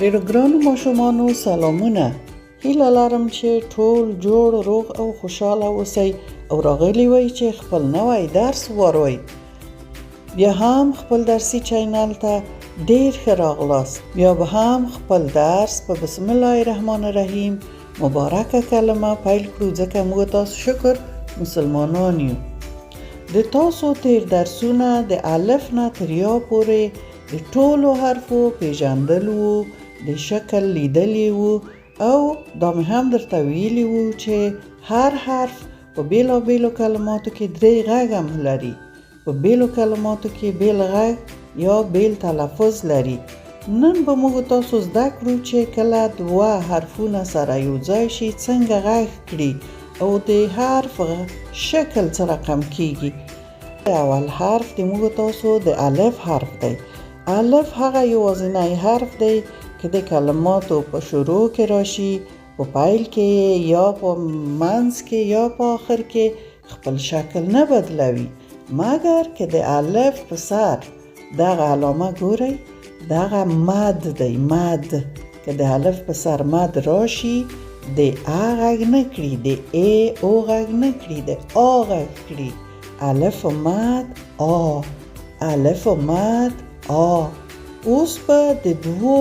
ډېرو ګرانو ماشومانو سلامونه. هیله لرم چې ټول جوړ، روغ او خوشحاله اوسئ او راغلي وئ چې خپل نوی درس واروئ. بیا هم خپل درسي چینل ته ډېر ښه راغلاست. بیا به هم خپل درس په بسم الله الرحمن الرحیم مبارکه کلمه پیل کړو، ځکه موږ تاسو شکر مسلمانان یو. د تاسو تیر درسونه د الف نه تر یا پورې د ټولو حرفو پیژندل وو، د شکل لیدل یې وو او دا مې هم درته ویلي وو چې هر حرف په بیلابیلو کلماتو کې درې غږ هم لري، په بیلو کلماتو کې بیل غږ یا بیل تلفظ لري. نن به موږ تاسو زده کړو چې کله دوه حرفونه سره یو ځای شي څنګه غږ کړي او د حرف شکل څه رقم کیږي. اول حرف د موږ تاسو د الف حرف دی. الف هغه یوازینی حرف دی که د کلماتو په شروع کې راشي، په پیل کې یا په منځ کې یا په آخر کې خپل شکل نه بدلوي، مګر که د الف په سر دغه علامه ګورئ، دغه مد دی. مد که د الف په سر مد راشي د ا غږ نه کړي، د ا او غږ نه کړي، د آ غږ کړي. الف مد آ، الف مد آ. اوس به د دوو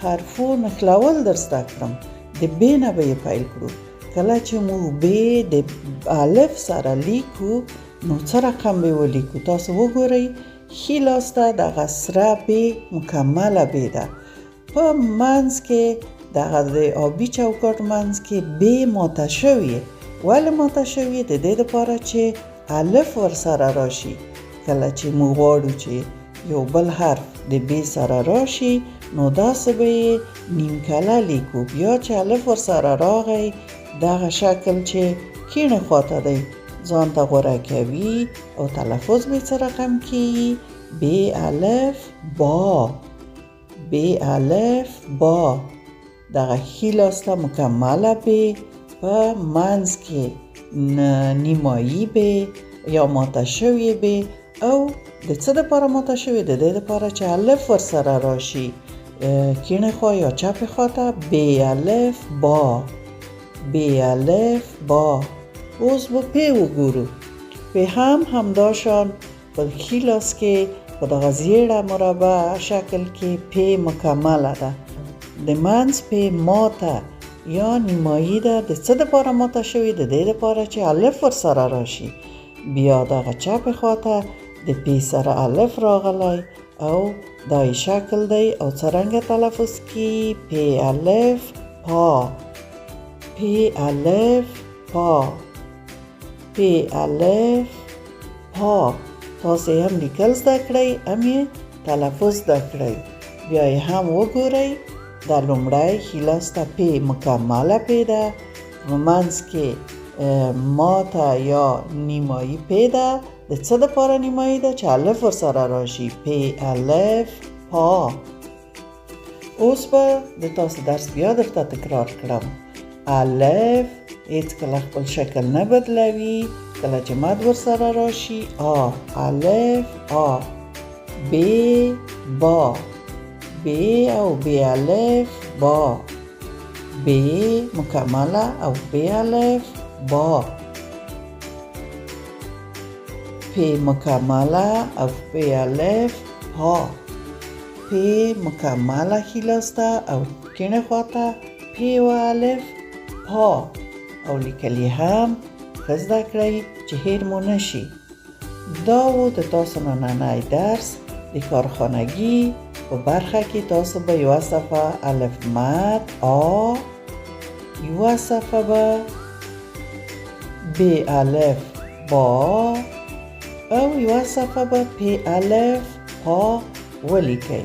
حرفو نښلول در زده کړم. د ب نه به یې پیل کړو. کله چې موږ ب د الف سره لیکو نو څه رقم به یې ولیکو؟ تاسو وګورئ، ښي لاس ته دغه سره ب مکمله ب ده، په منځ کې دغه د آبي چوکاټ منځ کې ب ماته شوې. ولې ماته شوې؟ د دې لپاره چې الف ورسره راشي. کله چې موږ غواړو چې یو بل حرف د ب سره راشي نو داسې به یې نیمکله لیکو. بیا چې الف ورسره راغی دغه شکل چې کیڼې خواته دی ځان ته غوره کوي او تلفظ به یې څه رقم کیږي؟ ب الف با، ب الف با. دغه ښي لاس ته مکمله ب، په منځ کې نیمایي ب یا ماته شوې ب، او د څه دپاره ماته شوې؟ د دې دپاره چې الف ورسره راشي کیڼې خوا یا چپې خوا ته ب الف با، ب الف با. اوس به پې وګورو. پې هم همداشان په ښي لاس کې په دغه زیړه مربع شکل کې پې مکمله ده، د منځ پې ماته یا نیمایي ده. د څه دپاره ماته شوې؟ د دې دپاره چې الف ورسره راشي. بیا دغه چپې خواته د پې سره الف راغلی او دا یې شکل دی او څرنګه تلفظ کیږي؟ پې الف پا، پې الف پا، پې الف پا. تاسو یې هم لیکل زده کړئ، هم یې تلفظ زده کړئ. بیا یې هم وګورئ، دا لومړی ښي لاس ته پې مکمله پې ده، په منځ کې ماته یا نیمایي پې ده. د څه دپاره نیمایي ده؟ چې الف ورسره راشي. پې الف پا. اوس به د تاسو درس بیا درته تکرار کړم. الف هیڅکله خپل شکل نه بدلوي، کله چې مد ورسره راشي آ، الف آ. ب با، ب او ب الف با، ب مکمله او ب الف با، پ مکمله او پ الف پا، پ مکمله ښي لاس ته او کیڼې خواته پ او الف پا. او لیکل یې هم ښه زده کړئ چې هېر مو نه شي. دا و د تاسو نننی درس د کارخانګي په برخه کې. تاسو به یوه صفحه الف مد آ، یوه صفحه به ب الف با او یوه صفحه به پ الف پا ولیکئ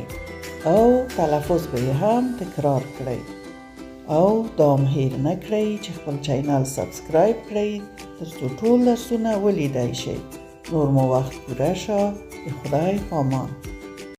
او تلفظ به یې هم تکرار کړئ. او دا هم هېر نه کړئ چې خپل چینل subscribe کړئ تر څو ټول درسونه ولیدای شئ. نور مو وخت پوره شه. د خدای پامان.